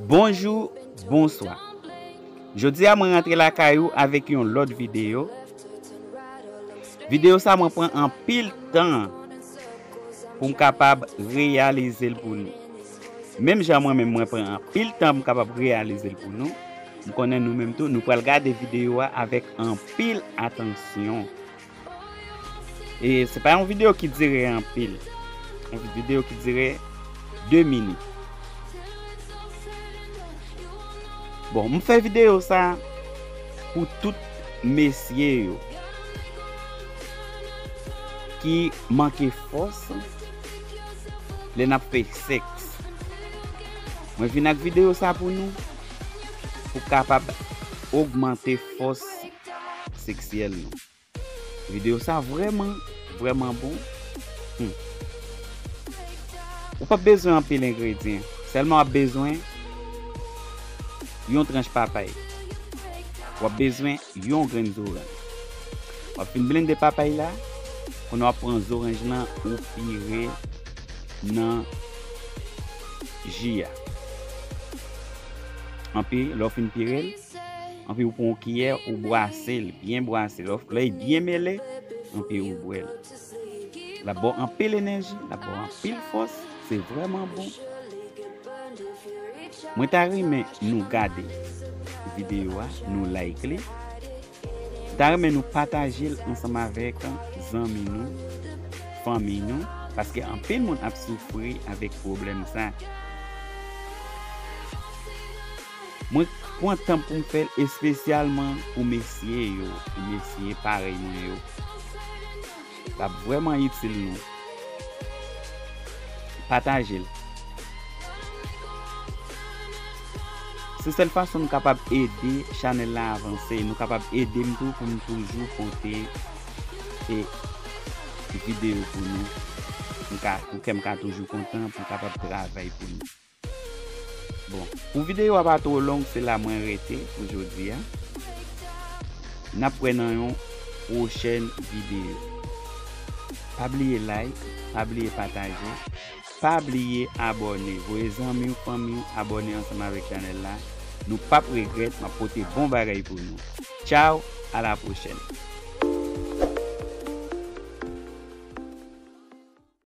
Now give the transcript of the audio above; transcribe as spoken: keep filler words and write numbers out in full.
Bonjou, bonswa. Jodi a mwen rantre lakay ou avèk yon lòt videyo. Videyo sa mwen pran anpil tan pou m kapab reyalize l pou nou. Menm jan mwen menm mwen pran anpil tan pou m kapab reyalize l pou nou, m konnen nou menm tou nou pral gade videyo a avèk anpil atansyon. E se pa yon videyo ki dire anpil. Yon videyo ki dire de minit. Bon, m fè videyo sa pou tout mesye yo ki manke fòs lè n ap fè sèks. Mwen vin ak videyo sa pou nou, pou kapab ogmante fòs seksyèl nou. Videyo sa vrèman, vrèman bon. Hmm. Ou p ap bezwen anpil engredyan. Sèlman w ap bezwen yon tranch papay. W ap bezwen yon grenn zoranj. W ap fin blende papay la, kounye a w ap pran zoranj lan ou pire nan ji a. Anpi, lè w fin pire l, anpi ou pran yon kiyè, ou bwase l, byen bwase l. Lè w, lè l byen mele, anpi ou bwè l. L ap ba w anpil enèji, l ap ba w anpil fòs, se vrèman bon. Mwen ta renmen nou gade videyo a, nou like li. M ta renmen nou pataje l ansanm avèk zanmi nou, fanmi nou, paske anpil moun ap soufri avèk pwoblèm sa. Mwen pran tan pou m fè l espesyalman pou mesye yo, pou mesye parèy mwen yo. L ap vrèman itil nou. Pataje l. Se sèl fason nou kapab ede chanèl la avanse. Nou kapab ede m tou pou m toujou pote e videyo pou nou. M ka, pou kè m ka toujou kontan pou m kapab travay pou nou. Bon, pou videyo a pa twò long, se la mwen rete pou jodi a. N ap wè nan yon pwochèn videyo. Pa bliye like, pa bliye pataje, pa bliye abòne. Voye zanmi w, fanmi w abòne ansanm avèk chanèl la. Nou p ap regrèt, m ap pote bon bagay pou nou. Tchaw, a la pwochèn.